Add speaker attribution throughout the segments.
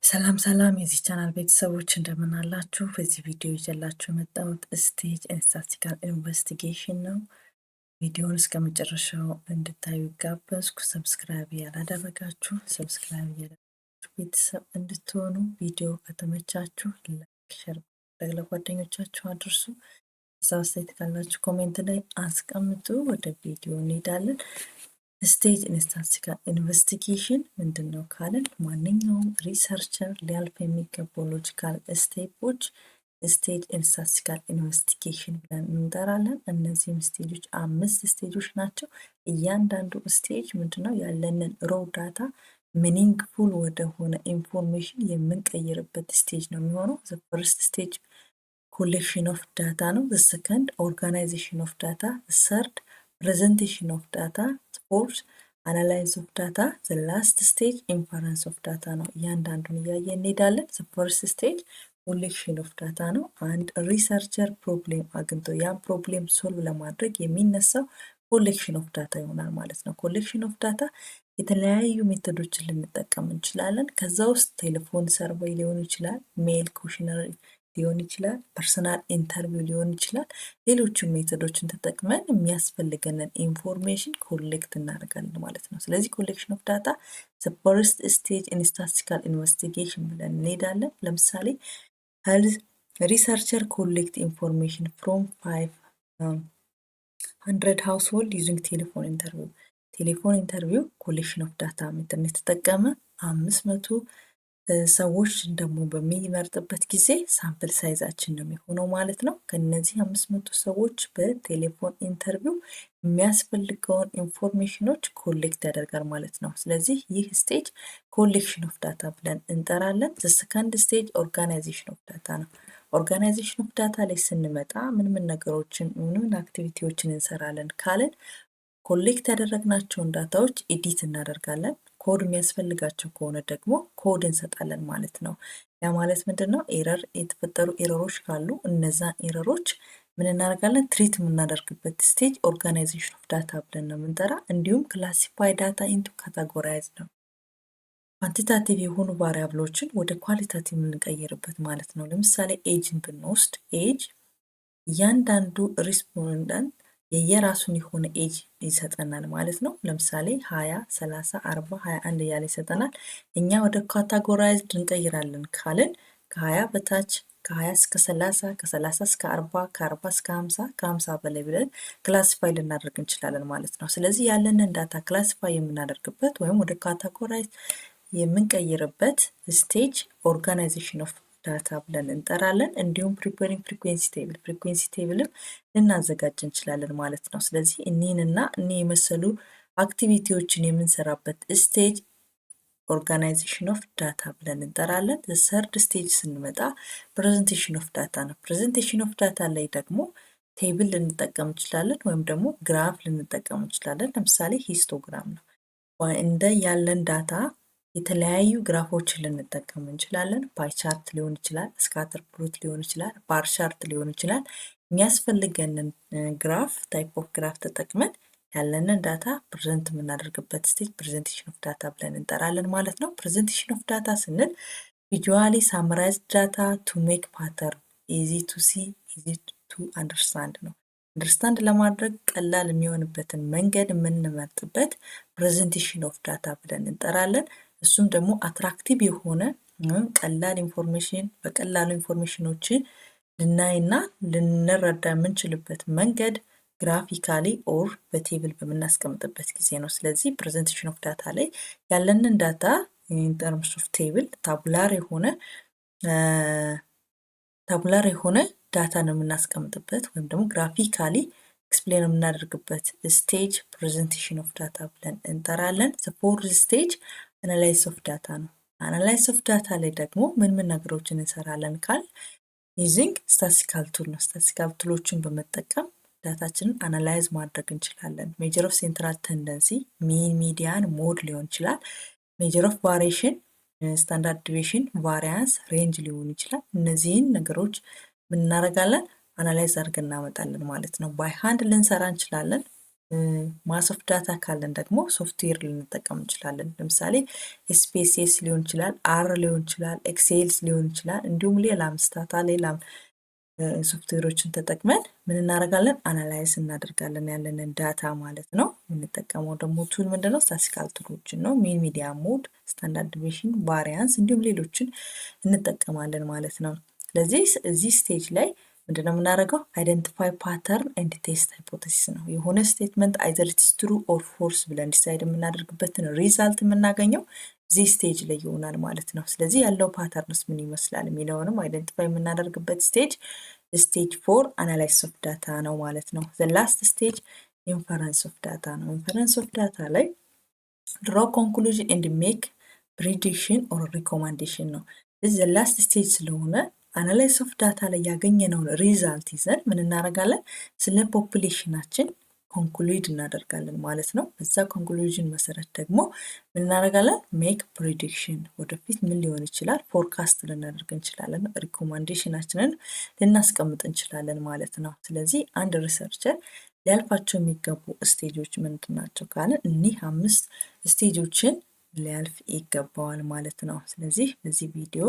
Speaker 1: ሰላም ሰላም የዚህ ቻናል ቤተሰቦች፣ እንደምን አላችሁ? በዚህ ቪዲዮ ይዤላችሁ የመጣሁት stage in statistical investigation ነው። ቪዲዮውን እስከ መጨረሻው እንድታዩ ጋበዝኩ። Subscribe ያላደረጋችሁ subscribe እያደረጋችሁ ቤተሰብ እንድትሆኑ፣ ቪዲዮ ከተመቻችሁ like፣ share ለጓደኞቻችሁ አድርሱ። ሀሳብ አስተያየት ካላችሁ comment ላይ አስቀምጡ። ወደ ቪዲዮ እንሄዳለን። Stage in statistical investigation ምንድን ነው ካልን ማንኛውም researcher ሊያልፍ የሚገባው logical step ኦች stage in statistical investigation ብለን እንጠራለን። እነዚህም stage ኦች አምስት stage ኦች ናቸው። እያንዳንዱ stage ምንድነው? ያለንን raw data meaningful ወደሆነ information የምንቀይርበት stage ነው የሚሆነው። The first stage collection of data ነው። The second, organization of data፣ third, presentation of data፣ fourth, analyze of data፣ the last stage inference of data ነው። እያንዳንዱን እያየን እንሄዳለን። The first stage collection of data ነው። አንድ researcher problem አግኝቶ ያን problem solve ለማድረግ የሚነሳው collection of data ይሆናል ማለት ነው። Collection of data የተለያዩ method ኦችን ልንጠቀም እንችላለን። ከዛ ውስጥ telephone survey ሊሆን ይችላል፣ mail questionnaire ሊሆን ይችላል፣ personal interview ሊሆን ይችላል። ሌሎችም method ኦችን ተጠቅመን የሚያስፈልገንን information collect እናደርጋለን ማለት ነው። ስለዚህ collection of data first stage in statistical investigation ብለን እንሄዳለን። ለምሳሌ health researcher collect information from 500 household using telephone interview። Telephone interview collection of data method የተጠቀመ፣ 500 ሰዎች ደግሞ በሚመርጥበት ጊዜ sample size ኣችን ነው የሚሆነው ማለት ነው። ከነዚህ 500 ሰዎች በ telephone interview የሚያስፈልገውን information ኦች collect ያደርጋል ማለት ነው። ስለዚህ ይህ stage collection of data ብለን እንጠራለን። Second stage organization of data ነው። Organization of data ላይ ስንመጣ ምን ምን ነገሮችን፣ ምን ምን activity ዎችን እንሰራለን ካልን collect ያደረግናቸውን data ዎች edit እናደርጋለን። ኮድ የሚያስፈልጋቸው ከሆነ ደግሞ ኮድ እንሰጣለን ማለት ነው። ያ ማለት ምንድን ነው? Error የተፈጠሩ error ኦች ካሉ እነዛን error ኦች ምን እናደርጋለን? Treat የምናደርግበት stage organization of data ብለን ነው የምንጠራ። እንዲሁም classify data into categorize ነው። Quantitative የሆኑ variable ኦችን ወደ qualitative የምንቀይርበት ማለት ነው። ለምሳሌ age ን ብንወስድ age እያንዳንዱ respondent የየራሱን የሆነ age ይሰጠናል ማለት ነው። ለምሳሌ 20፣ 30፣ 40፣ 21 እያለ ይሰጠናል። እኛ ወደ categorized እንቀይራለን ካልን ከ20 በታች፣ ከ20 እስከ 30፣ ከ30 እስከ 40፣ ከ40 እስከ 50፣ ከ50 በላይ ብለን classify ልናደርግ እንችላለን ማለት ነው። ስለዚህ ያለንን data classify የምናደርግበት ወይም ወደ categorize የምንቀይርበት stage organization of data ብለን እንጠራለን። እንዲሁም preparing frequency table፣ frequency table ም ልናዘጋጅ እንችላለን ማለት ነው። ስለዚህ እኒህንና እኒህ የመሰሉ activity ዎችን የምንሰራበት stage organization of data ብለን እንጠራለን። Third stage ስንመጣ presentation of data ነው። Presentation of data ላይ ደግሞ table ልንጠቀም እንችላለን ወይም ደግሞ graph ልንጠቀም እንችላለን። ለምሳሌ histogram ነው። እንደ ያለን data የተለያዩ graph ኦችን ልንጠቀም እንችላለን። Pie chart ሊሆን ይችላል፣ scatter plot ሊሆን ይችላል፣ bar chart ሊሆን ይችላል። የሚያስፈልገንን graph፣ type of graph ተጠቅመን ያለንን data present የምናደርግበት stage presentation of data ብለን እንጠራለን ማለት ነው። Presentation of data ስንል visually summarize data to make pattern easy to see, easy to understand ነው። Understand ለማድረግ ቀላል የሚሆንበትን መንገድ የምንመርጥበት presentation of data ብለን እንጠራለን። እሱም ደግሞ attractive የሆነ ቀላል information፣ በቀላሉ information ኦችን ልናይና ልንረዳ የምንችልበት መንገድ graphically or በ table በምናስቀምጥበት ጊዜ ነው። ስለዚህ presentation of data ላይ ያለንን data in terms of table tabular የሆነ data ነው የምናስቀምጥበት ወይም ደግሞ graphically explain የምናደርግበት stage presentation of data ብለን እንጠራለን። Fourth stage analysis of data ነው። Analysis of data ላይ ደግሞ ምን ምን ነገሮችን እንሰራለን ካልን using statistical tool ነው። Statistical tool ኦችን በመጠቀም data ችንን analyze ማድረግ እንችላለን። Measure of central tendency፣ mean፣ median፣ mode ሊሆን ይችላል። Measure of variation፣ standard deviation፣ variance፣ range ሊሆን ይችላል። እነዚህን ነገሮች ምን እናደርጋለን? Analyze አድርገን እናመጣለን ማለት ነው። By hand ልንሰራ እንችላለን። Mass of data ካለን ደግሞ ሶፍትዌር ልንጠቀም እንችላለን። ለምሳሌ SPSS ሊሆን ይችላል፣ R ሊሆን ይችላል፣ Excel ሊሆን ይችላል። እንዲሁም ሌላም Stata፣ ሌላም ሶፍትዌሮችን ተጠቅመን ምን እናደርጋለን? Analyze እናደርጋለን ያለንን data ማለት ነው። የምንጠቀመው ደግሞ tool ምንድነው? Statistical tool ኦችን ነው። Mean፣ median፣ mode፣ standard deviation፣ variance እንዲሁም ሌሎችን እንጠቀማለን ማለት ነው። ስለዚህ እዚህ stage ላይ ምንድነው የምናደርገው? Identify pattern and test hypothesis ነው። የሆነ statement either it's true or false ብለን decide የምናደርግበትን result የምናገኘው እዚህ stage ላይ ይሆናል ማለት ነው። ስለዚህ ያለው patterns ምን ይመስላል የሚለውንም identify የምናደርግበት stage፣ stage 4 analysis of data ነው ማለት ነው። The last stage inference of data ነው። Inference of data ላይ draw conclusion and make prediction or recommendation ነው። እዚህ the last stage ስለሆነ analysis of data ላይ ያገኘነውን result ይዘን ምን እናደርጋለን? ስለ population ኣችን conclude እናደርጋለን ማለት ነው። በዛ conclusion መሰረት ደግሞ ምን እናደርጋለን? Make prediction፣ ወደፊት ምን ሊሆን ይችላል forecast ልናደርግ እንችላለን። Recommendation ኣችንን ልናስቀምጥ እንችላለን ማለት ነው። ስለዚህ አንድ researcher ሊያልፋቸው የሚገቡ stage ኦች ምንድን ናቸው ካልን እኒህ አምስት stage ኦችን ሊያልፍ ይገባዋል ማለት ነው። ስለዚህ በዚህ ቪዲዮ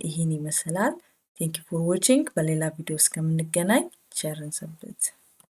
Speaker 1: ይህን ይመስላል። Thank you for watching። በሌላ ቪዲዮ እስከምንገናኝ ቸር እንሰንብት።